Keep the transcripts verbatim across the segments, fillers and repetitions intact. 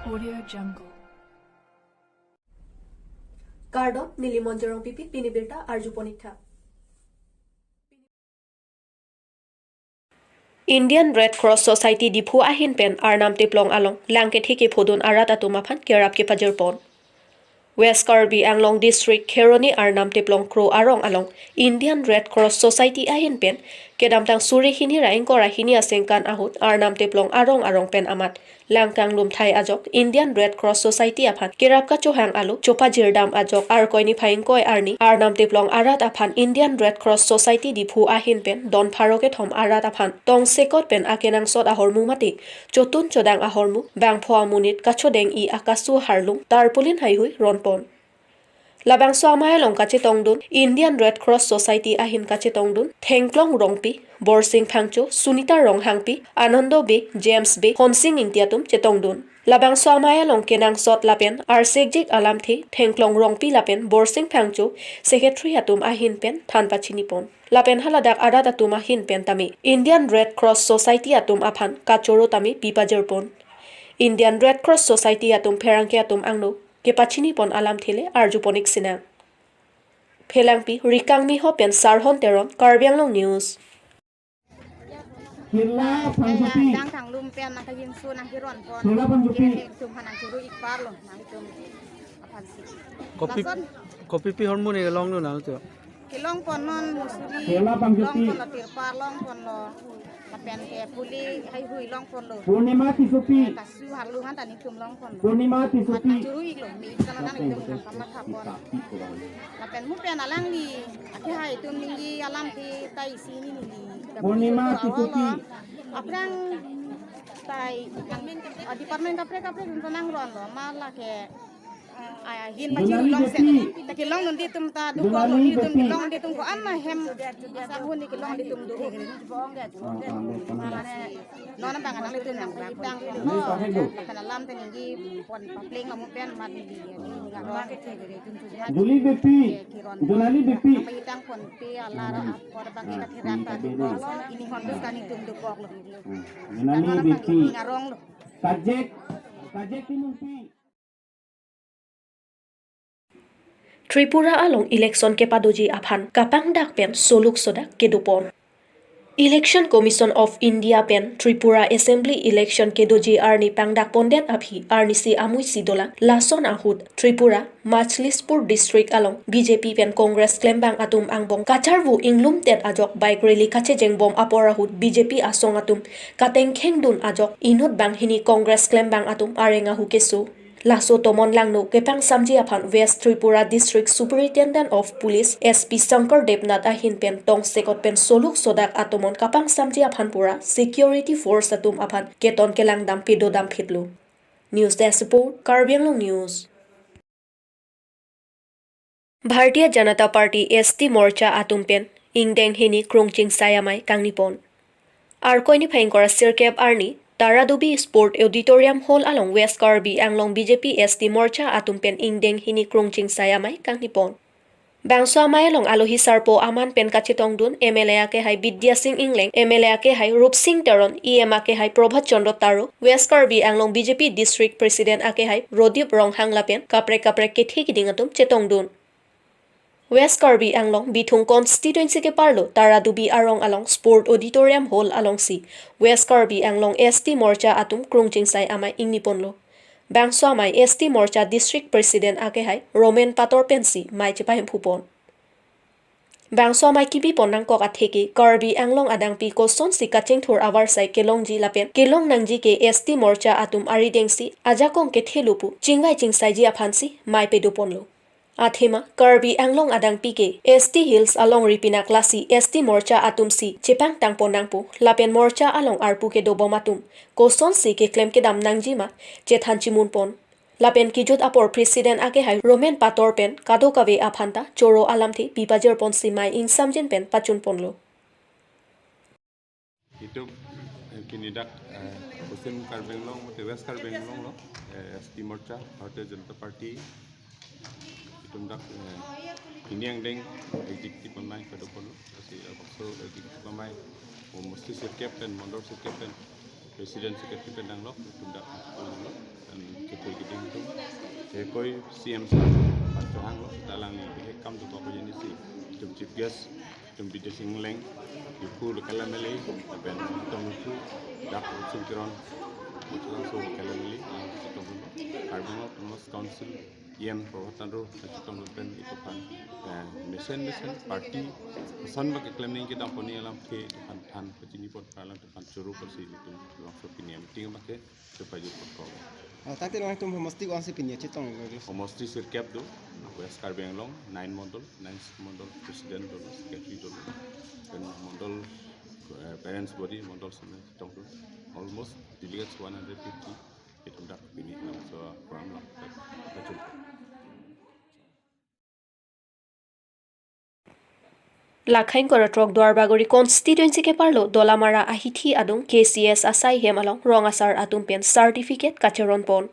Audio Jungle. Kardom, neli Monjorong Pipi, pini birta arjupon ik tha. Indian Red Cross Society Diphu ahin pen Arnam Teplong along lang kethe kephodun arat atum aphan kerap kepajirpon. West Karbi Anglong District Kheroni Arnam Teplong Kro arong along Indian Red Cross Society ahin pen kedamtang suri hini ra ingkoi ra hini asengkan ahut Arnam Teplong arong arong pen amat lang kanglum thai ajok Indian Red Cross Society aphan kerap kachohang alo chopajirdam ajok Arkoi niphai ingkoi arni Arnam Teplong arat aphan Indian Red Cross Society Diphu ahin pen don pharo kethom arat aphan tongsekot pen akenangsot ahormu mate chotun chodang ahormu bangpho amonit kachodeng-i akasu harlung tarpaulin haihui ronpon. Labangso amei along kachetongdun Indian Red Cross Society ahin kachetongdun Thengklong Rongpi, Borsing Phangcho, Sunita Ronghangpi, Anando Bey, James Bey, Honsing Ingti atum chetongdun. Labangso amei along kenangsot lapen arsekjik alamthe Thengklong Rongpi lapen Borsing Phangcho secretary atum ahin pen than pachinipon. Lapen haladak arat atum ahin pen tame Indian Red Cross Society atum aphan kachoro tame pipajirpon. Indian Red Cross Society atum pherangke atum angno kepachinipon alamthe le arjupon ik sinang. Phelangpi Rikangmi Ho pen Sarhon Teron, Karbi Anglong News. Kirla Phangchopi. Nang kanglum pen nang kajinsu nang kironpon. Kirla Phangchopi. Kiri tum hanang churu ik parlo nang itum aphansi. Kopi, lason kopi pi hormu ne longlo nang tu. Kelongpon non musuli, Kirla Phangchopi. Longponlo tirpal, longponlo lapen ke puli haihui longponlo. Purnima Tissopi. Kasu harlu han ta netum longponlo. Purnima Tissopi. Mata churu iklo, mi iklo nang netum nang kamathapon. Lapen mu pen alangli akehai atum ningje alamthe ta isi ni ningje. Purnima Tissopi. Aphrang tai, ah, department kaprek kaprek atum ta nangronlo, ma lake, ah, ahin Jonali pachirlongsi. Beypi. Ta kelongdunde atum ta dukor lo, Jonali netum Beypi. Kelongdunde atum ko-an ahem asahun ne kelongdunde atum do. Ah, ah, ah. Mane non abang nang netum nang pajitang lo. Nang pahek do. Lapen alamthe ningje pon papleng lo mu pen mat ningje. Jonali Beypi. Jonali Beypi. Nang pajitang ponpe alar apor abang ke katherak ta dukor lo. Ini hondus kani tum dukor lo. Hmm. Jonali Beypi. Ngarong lo. Kajek, Kajek Timungpi. Tripura along election kepadoji aphan kapangdak pen soluk sodak kedopon. Election Commission of India pen Tripura Assembly election kedoji arni pangdak pondet aphi arnisi amuisi dolang. Lason ahut Tripura Machlispur District along B J P pen Congress klembang atum angbong kacharvu inglumtet ajok bike rally kachejengbom apor ahut B J P asong atum katengkhengdun ajok inut banghini Congress klembang atum areng ahu keso. Laso tomon langno kepangsamji aphan West Tripura District Superintendent of Police S P Shankar Debnath ahin pen tongsekot pen soluk sodak atomon kapangsamji aphan pura security force atum aphan keton kelangdam pedodam phitlo. News Desk Report, Karbi Anglong News. Bharatiya Janata Party S T Morcha atum pen ingdeng hini krungching sai amei kangnipon. Arkoi niphai ingkoi ra sirkep arni Taradubi Sport Auditorium Hall along West Karbi Anglong B J P S T Morcha atum pen ingdeng hini krungching sai amei kangnipon. Bangso amei along alohi sarpo aman pen kachetongdun M L A akehai Bidya Sing Engleng, M L A akehai Rup Sing Teron, E M akehai Prabhat Chandra Taro, West Karbi Anglong B J P District President akehai Rodip Ronghang lapen kaprek kaprek kethe kiding atum chetongdun. West Karbi Anglong Bithung Constituency keparlo Taradubi arong along Sport Auditorium Hall alongsi West Karbi Anglong S T Morcha atum krungching sai amei ingniponlo. Bangso amei S T Morcha District President akehai Roman Pator pensi mei chepahemphupon. Bangso amei kibipon nangkok atheke Karbi Anglong adangpi kosonsi kachingthur avarsai kelongji lapen kelong nangji ke S T Morcha atum aridengsi ajakong kethe lo pu chingvai chingsaiji aphansi mei pedoponlo. Athema Karbi Anglong adangpi ke S T Hills alongri pinak lasi S T Morcha atumsi chepangtangpon nangpo lapen Morcha along arpu kedobom atum kosonsi keklem kedam nangji ma chethan chimunpon. Lapen kejut apor President akehai Roman Pator pen kadokave aphanta choro alamthe pipajirponsi mei ingsamjin pen pachunponlo. Itum, eh, kinidak, eh, Paschim Karbi Anglong, mate West Karbi Anglong lo, eh, S T Morcha, Bharatiya Janata Party, itum dak, eh, hini angdeng executive amei kadopon lo, lasi, eh, bakso executive amei, o mosti sirkep pen, mondol sirkep pen, President Secretary pen nanglok, itum dak, eh, lo, dan Hekoi C M sir, Pastor Hanglo, dalang ni hekam tu toko jeni si, itum chief guest, itum Bidya Sing Engleng, Diphu local M L A, lapen itum tu, dak Sum Teron, Mothalangso local M L A, itum Karbi Anglong Autonomous Council, E M Prabhat Tandor, itum pen itum pan, eh, mesen mesen party, son bak keklem ning kedam poni alam ke itum pan than, pachini pon alam itum pan choro pasi itum langsung pini meeting bak ke, Supaya juput kong. Ah, tangte nangtum homosti ko-ansi pini chetong lo? Homosti sirkep do, West Karbi Anglong, nine mondol, nine mondol president do, secretary do, then mondol, eh, parents body, mondol semen chetong do, almost delegates one hundred fifty, itum dak pini langsung program lang, kachul. Lakhain Koratrok Duarbagori constituency keparlo Dolamara ahithi adung K C S asai hem along rong asar atum pen certificate kacheron pon.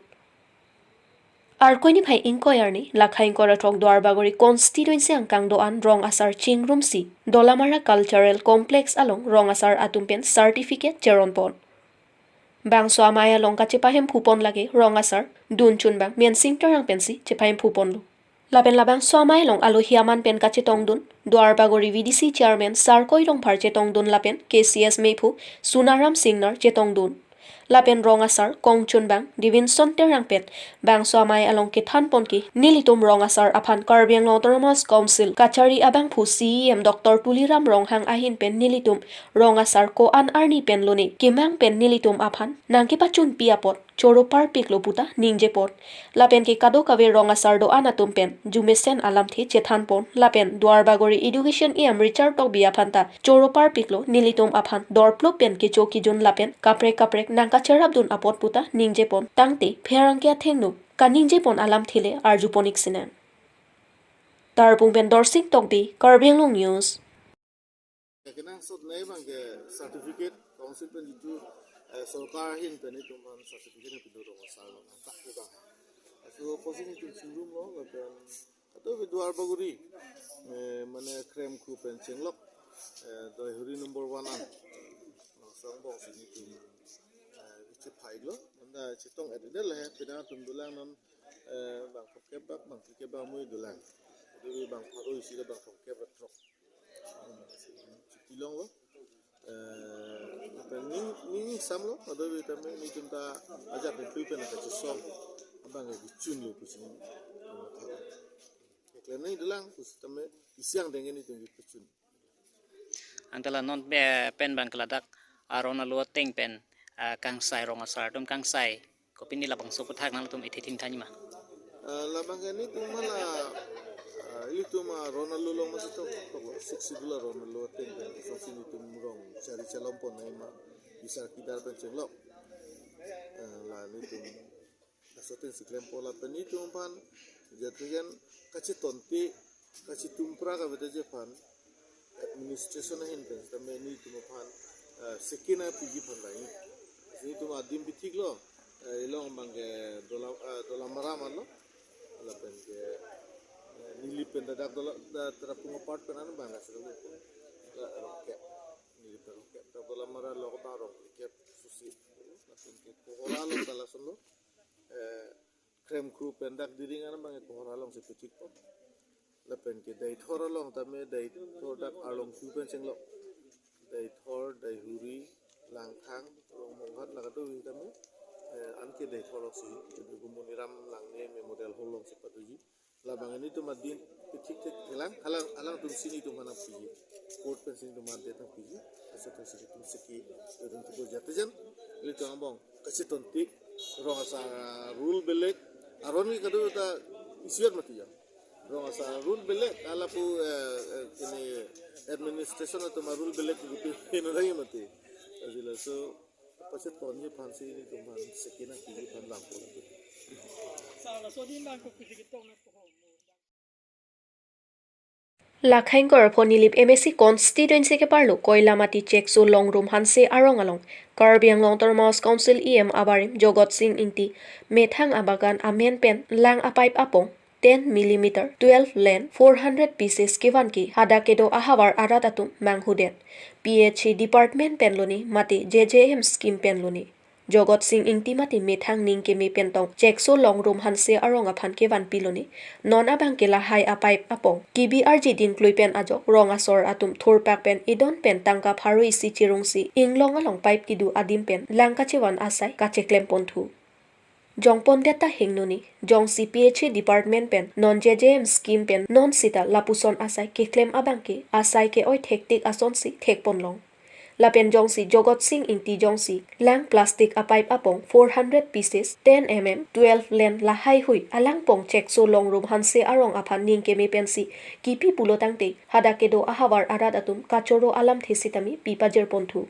Arkoi niphai ingkoi arni Lakhain Koratrok Duarbagori constituency angkang do-an rong asar chingrumsi Dolamara Cultural Complex along rong asar atum pen certificate cheron pon. Bangso amei along kachepahemphu pon lake rong asar Dunchunbang Mensing Terang pensi chepahemphu ponlo. Lapen labangso amei along alohi aman pen kachetongdun Duarbagori V D C chairman Sarkoi Rongphar chetongdun lapen K C S mephu Sunaram Singnar chetongdun. Lapen rong asar kongchunbang Divinson Terang pen bangso amei along kethan pon ke nelitum rong asar aphan Karbi Anglong Autonomous Council kachari abangphu C E M Doctor Tuliram Ronghang ahin pen nelitum rong asar ko-an arni pen lone kemang pen nelitum aphan nangkepachunpi apot choro parpiklo puta ningje pon. Lapen ke kadokave rong asar do-an atum pen jumesen alamthe chethan pon. Lapen Duarbagori Education E M Richard Tokbi aphan ta choro parpiklo, nelitum aphan dorplo pen kecho kijun lapen kaprek kaprek nangkacherapdun apot puta ningje pon. Tangte pherangke athengno kaningje pon alamthe le arju pon-ik sinang. Tarpung pen Dorsing Tokbi, Karbi Anglong News. Kenangsot nei abang ke certificate council pen jitu, eh, sorkar ahin pen itum aphan certificate pidun rong asar lo, tak ke bang. Aso kosi itum chingrum lo, lapen atau ke Duarbagori, eh, mane Kremkhu pen chenglok, eh, Doihuri number one an. Nongkrong Angbong si itum, eh, chephailo, manda chetong edit le, pina atum dolang non, eh, bang phongkep bak, bang phlikep bak mui dolang. Jadi bang pharo isi le bang phongkep bak throk. Chiti longlo. Eh, pen ning, ning samlo, ado bi tame nelitum ta ajak pen pui pen kachesong. Abang ke chunlo pusi. Keklem nangji dolang, pusi tame isi angdeng nelitum kepachun. Anta la non pe-, pen bang ke ladak, ah, ron alo ateng pen, ah, kangsai rong asar atum kangsai. Kopine labangso aputhak nangtum ithi thingthan ma? Ah, labang ke nelitum ma la, ah, ilitum, ah, ron alo along masi tok, tok lo, Sixth Schedule ron alo ateng pen, songsi nelitum rong chari chelom pon nai ma, bisar kidar pen chenglok. Ah, la nelitum laso ateng si klem pon lapen nelitum aphan jatri jan kachetonte, kachetumpra kavedet aphan administration ahin pen sitame nelitum aphan, eh, second apiji aphan rai. Nelitum adim pithik lo, eh, ilong abang ke Dola, eh, Dolamara ma lo. Lapen ke, eh, neli pen dak Dola, da Tarapung apart pen an abang ke silo. Da Rongkep. Neli pen Rongkep. Da Dolamara lo abang Rongkep susi. Lapen ke Kohora lo ta lason lo. Eh, Kremkhu pen dak Diring an abang Kohora alongsi pithik pon. Lapen ke Deithor along tame Deithor dak Arlongso pen chenglok. Deithor, Deihuri, Langkhang, Rongmonghat la kado tame, eh, anke Deithor alongsi. Jadi Moniram Langne Memorial Hall alongsi padoji. Labang nelitum adim pithik thek thelang, alang, alangtum si nelitum aphan piji. Court pensi nelitum adim aphan piji. Aso atum si nelitum seki, itum tu jatri jan, nelitum angbong kachetonte, rong asar rule belek, aron ke kado ta isiar mati ya. Rong asar rule belek, lapu, eh, eh, ini administration atum rule belek gitu, ini lagi mati. Jadi laso, pachetonji aphansi nelitum aphan second apiji aphan langpo. Lakhain Koratrok Nilip M A C constituency keparlo Koilamati Chekso Longrum Hanse arong along Karbi Anglong Autonomous Council E M abarim Jogot Sing Ingti methang abagan amen pen lang apipe apong ten millimeter twelve length four hundred pieces kevan ke hadak kedo ahavar arat atum manghudet P H A department pen lone mate J J M scheme pen lone. Jogot Sing Ingti mate methang ning keme pen tong Chekso Longrum Hanse arong aphan kevan pilone. Non abangke lahai a-pipe apong kebi arji dingklui pen ajok rong asor atum thurpak pen idon pen tangka pharo isi chirungsi inglong along pipe kedo adim pen lang kachevan asai kacheklem ponthu. Jongpondet ta hengnoni, jongsi P H A department pen non J J M scheme pen non sita lapuson asai keklem abangke asai ke-oi thektik asonsi thekponlong. Lapen jongsi Jogot Sing Ingti jongsi lang plastic a-pipe apong four hundred pieces, ten M M, twelve length lahai hui alangpong Chekso Longrum Hanse arong aphan ning keme pensi kipi pulo tangte hadak kedo ahavar arat atum kachoro alamthe sitame pipajir ponthu.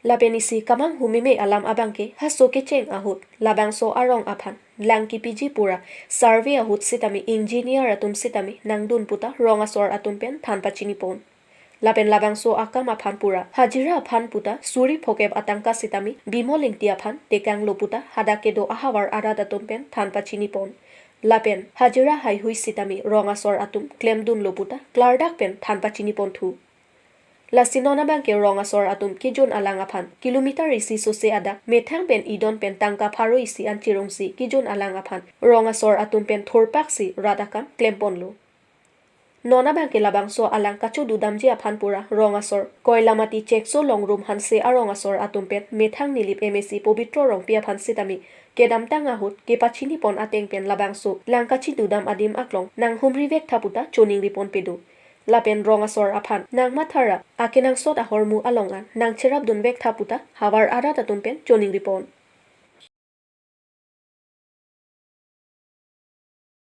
Lapen isi kemanghu meme alam abangke haso kecheng ahut labangso arong aphan lang kepiji pura survey ahut sitame engineer atum sitame nangdun puta rong asor atum pen than pachini pon. Lapen labangso akam aphan pura hajira aphan puta suri phokep atangka sitame Bimol Ingti aphan tekanglo puta hadak kedo ahavar arat atum pen than pachini pon. Lapen hajira haihui sitame rong asor atum klemdunlo puta klardak pen than pachini ponthu. Lasi non abangke rong asor atum kejun alang aphan kilometer isi sose adak methang pen idon pen tangka pharo isi an chirungsi kejun alang aphan rong asor atum pen thurpaksi rat akam klemponlo. Non abangke labangso alang kachodudamji aphan pura rong asor Koilamati Chekso Longrum Hanse arong asor atum pen methang Nilip M A C Pobitro Rongpi aphan sitame kedamtang ahut kepachini pon ateng pen labangso lang kachidudam adim aklong nanghumri vektha puta choningri ponpedo. Lapen rong asor aphan nangmathara akenangsot ahormu along an nangcherapdun vektha puta havar arat atum pen choningri pon.